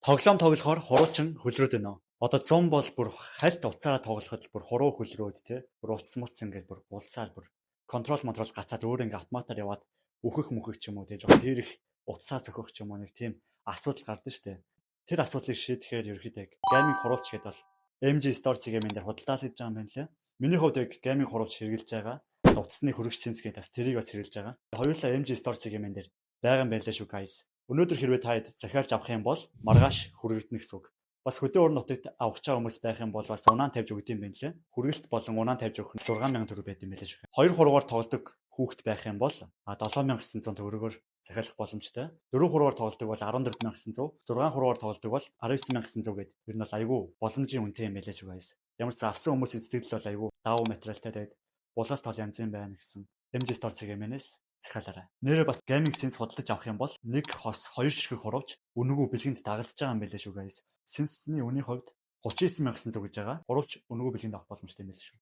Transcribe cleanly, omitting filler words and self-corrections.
Тоглоом тоглохоор хуруучин хөлрөөд байна. Одоо 100 бол бүр хальт утсаараа тоглоход бүр хуруу хөлрөөд те, бүр утас муц ингээд бүр гулсаар, бүр control монтрол гацаад, өөр ингээд автоматар яваад өөхөх мөхөх ч юм уу те, жоо тэрэх утсаа зөхөх ч юм уу, нэг тийм асуудал гардаг штэ. Тэр асуудлыг шийдэхээр ерөөхдөө gaming хурууч гэдэг бол MG Store CGM дээр худалдаалж байгаа юм байна лээ. Миний хувьд яг gaming хурууч хэрэглэж байгаа. Утасны хөргөч сенсгийн бас тэрийг бас хэрэглэж байгаа. Хоёулаа MG Store CGM дээр байгаа юм байлаа шүү, guys. Өнөөдөр хэрвээ та хэд захиалж авах юм бол маргааш хүргэгдэнэ гэсэн үг. Бас хөдөө орон нутагт авах байгаа хүмүүс байх юм бол бас унаан тавьж өгдөг юм байна лээ. Хүргэлт болон унаан тавьж өгөх нь 6000 төгрөг байд юм байлаа шүү. Хоёр хуруугаар тоглодог хүүхэд байх юм бол 7900 төгрөгөөр захиалах боломжтой. Дөрөв хуруугаар тоглодог бол 14,900, 6 хуруугаар тоглодог бол 19,900 гээд ер нь бол айгүй боломжийн үнэтэй юм байлаа шүү, guys. Ямар ч авсан хүмүүсийн сэтгэл бол айгүй давуу материалтай, тэгээд булгалт бол янз юм байна гэсэн MG Store CGM-ээс захиалаарай. Нэрээ бас gaming сенс худалдаж авах юм бол нэг хос, хоёр ширхэг хурууч үнэгүй бэлгэнд дагалдаж байгаа юм байлаа шүү, guys. Сенсний үнийн хувьд 39,900 гэж байгаа. Хурууч үнэгүй бэлгэнд авах боломжтой юм байлаа шүү.